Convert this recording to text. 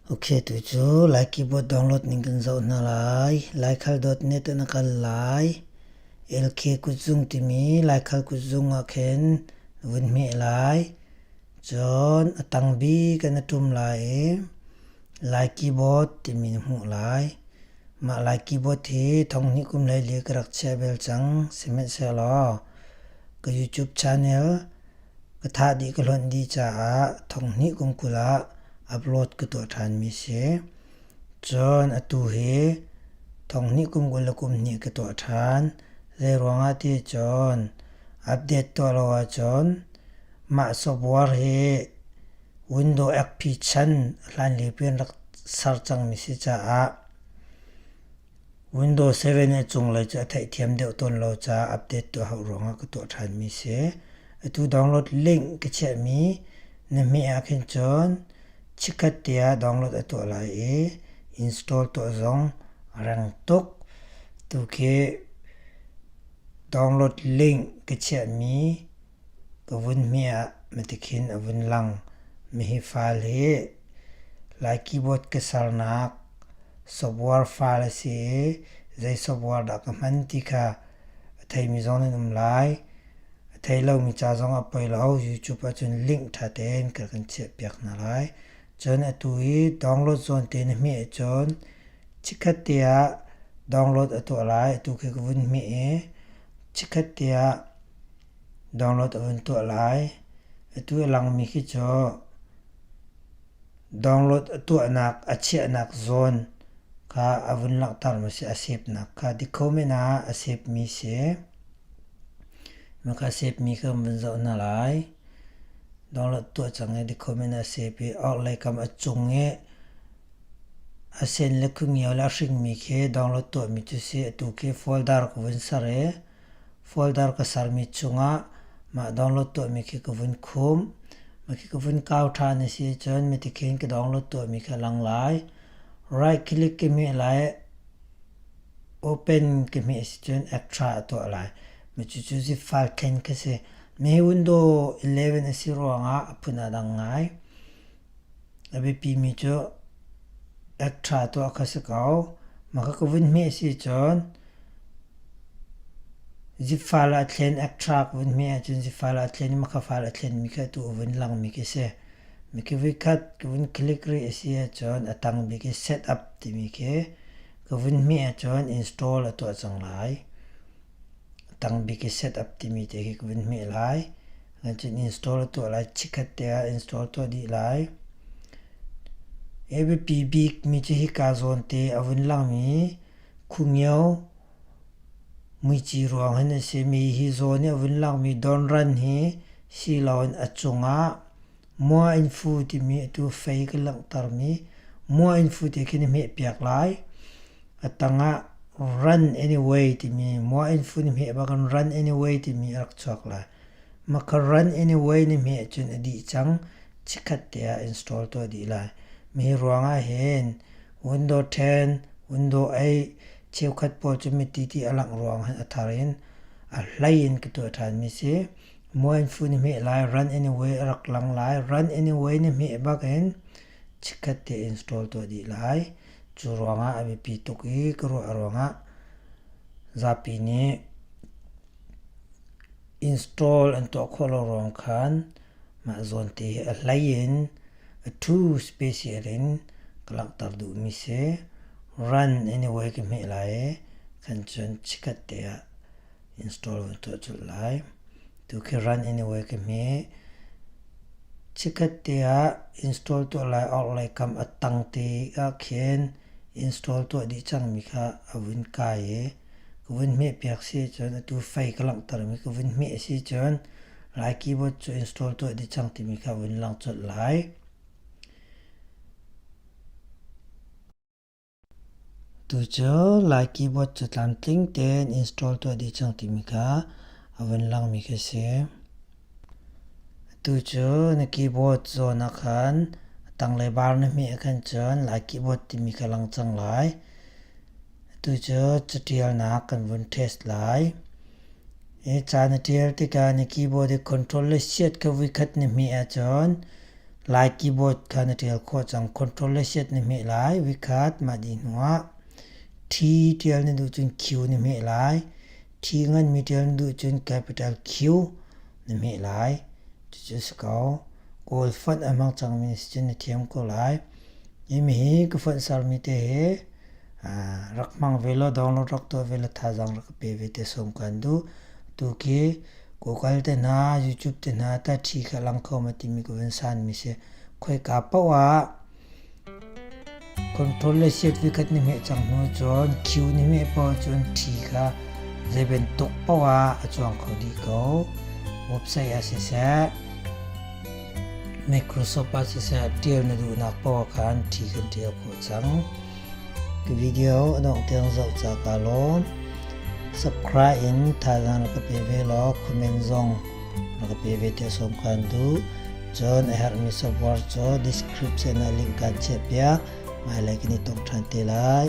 Ok, tu cu Lai keyboard download ning kan zoh hna lai. Laikhal.net ah na kal lai. LK kutzung timi Laikhal kutzung ah khin na vun hmeh lai. Cun a tang bik ah na ṭum lai i Lai keyboard timi na hmuh lai. Mah Lai keyboard hi thonghnih kum 14 ka rak chiah bel cang. Sihmanhsehlaw ka YouTube channel Ka thah dih ka hlonh dih caah thonghnih kum 20 ah upload ka tuah ṭhanmi si. Cun atu hi thonghnih kum 22 ka tuah ṭhan. Zeiruangah ti cun update tuah lo ahcun mah software hi Windows XP chan hlanlio pi an rak ser cangmi si caah Windows 7 a cunglei cu a theihthiam deuh tawn lo caah update tuah hauh ruangah ka tuah ṭhanmi si. Atu download link ka chiahmi na hmeh ahkhin cun chikkhat te ah download a tuah lai i install tuah zong a rang tuk. Tu khi download link ka chiahmi ka vun hmeh ah matikhin a vun lang. Mihi file hi Lai keyboard ka sernak software file a si i zei software dah ka hman ti kha a theimi zong nan um lai. A thei lomi ca zong ah poi lo. YouTube ahcun link ṭha tein ka kan chiahpiak hna lai. Cun atu i download zawn te na hmeh ahcun chikkhat te ah download a tuah lai. Atu khi ka vun hmeh i chikkhat te ah Download a vun tuah lai. Atu a langmi khi cu download a tuahnak a chiahnak zawn kha a vun langhtermi si a save-nak kha dikho men ah a save-mi si. Maka save-mi kha kan vun zoh hna lai. Download tuah cang i dikho men ah save i orhlei kam a cung i a sen le khungio le a hringmi khi download tuahmi cu si. Atu khi folder ka vun ser i Folder ka sermi chungah mah download tuahmi khi ka vun khum. Mah khi ka vun kau ṭhan a si ahcun mitikhin ka download tuahmi kha a lang lai. Right click ka hmeh lai, open ka hmeh a si cun extra a tuah lai. Mah cucu zip file thlen khi si. Mi Windows 11 a si ruangah a phun a dang ngai. A biapimi cu extra tuah kha si ko. Mah kha ka vun hmeh a si cun Zip file ah thlen extra ka vun hmeh ahcun zip file ah thlen i maka file a thlenmi kha atu a vun langmi khi si. Miki voikhat ka vun click rih a si ahcun a tang bik i setup timi khi ka vun hmeh ahcun install a tuah cang lai. A tang bik i setup timi te khi ka vun hmeh lai. Cun install a tuah lai. Chikkhat te ah install tuah dih lai. A biapi bik mi cu hika zawn te a vun langmi Khumio muici ruang hin a simi hi zawn i a vun lakmi dawnran hi silo in a cungah mua in fu timi atu fei ka langhtermi mua in fu ti khin a hmehpiak lai. A tangah run anyway timi mua in fu ni hmeh bak in run anyway timi a rak chuak lai. Maka run anyway ni hmeh cun a dih cang. Chikkhat te ah install tuah dih lai. Mi ruangah hin Windows 10, Windows 8 cheukhat pawl cu mitti ti a langh ruang hin a thar in a hlei in ka tuah ṭhanmi si. Muan fu ni hmeh lai, run anyway a rak lang lai. Run anyway ni hmeh bak in chikkhat te install tuah dih lai. Cu ruangah a biapi tuk i ka ruah ruangah zapi nih install an tuah khawh lo ruang khan Mah zawn te hi a hlei in a thu special in ka langhter duhmi si. Run anyway ka hmeh lai i khan cun chikkhat te ah install vun tuah colh lai. Tu khi run anyway ka hmeh. Chikkhat te ah install tuah lai orhlei kam a tang te ah khin install tuah dih cangmi kha a vun kai i ka vun hmehpiak si cun atu fei ka langhtermi ka vun hmeh si cun Lai keyboard cu install tuah dih cang timi kha vun lang colh lai. Tu cu Lai keyboard cu tlamtling tein install tuah dih cang timi kha a vun langmi khi si. Tu cu na keyboard zawn ah khan a tanglei bar na hmeh ah khan cun Lai keyboard timi kha lang cang lai. Tu cu catialnak kan vun test lai. Hi ca na ṭial tikah na keyboard i control le shift kha voikhat na hmeh ahcun. Lai keyboard kha na ṭial khawh cang. Control le Shift na hmeh lai. Vikhat mah dih hnuah T ṭial na duh cun Q na hmeh lai. T nganmi ṭial na duh cun capital Q na hmeh lai. Cucu a si ko. Kawl fonh a hmang cangmi na si cun na thiam ko lai. Hi hi ka fonh sermi te hi rak hmang ve law download rak tuah ve law thazaang rak ka pe ve te sawm kan duh. Tu khi Google te hna, YouTube te hna ta ṭhi kha lang kho ma timi ka vun sanmi si. Khoika paoh ah control le shift vikhat ni hmeh cang hnu cun Q ni hmeh paoh cun ṭhi kha zei bantuk paoh ah a cuang kho dih ko. Website ah siseh, Microsoft ah siseh ṭial na duhnak paoh ah khan ṭhi kan ṭial khawh cang. Ka video a dongh tiang zoh ca kaa lawm. Subscribe in thazaang rak ka pe ve law comment zong rak ka pe ve tiah sawm kaan duh. Cun a herhmi software cu description ah link kaan chiahpiak. Hmailei kan i tong ṭhan te lai.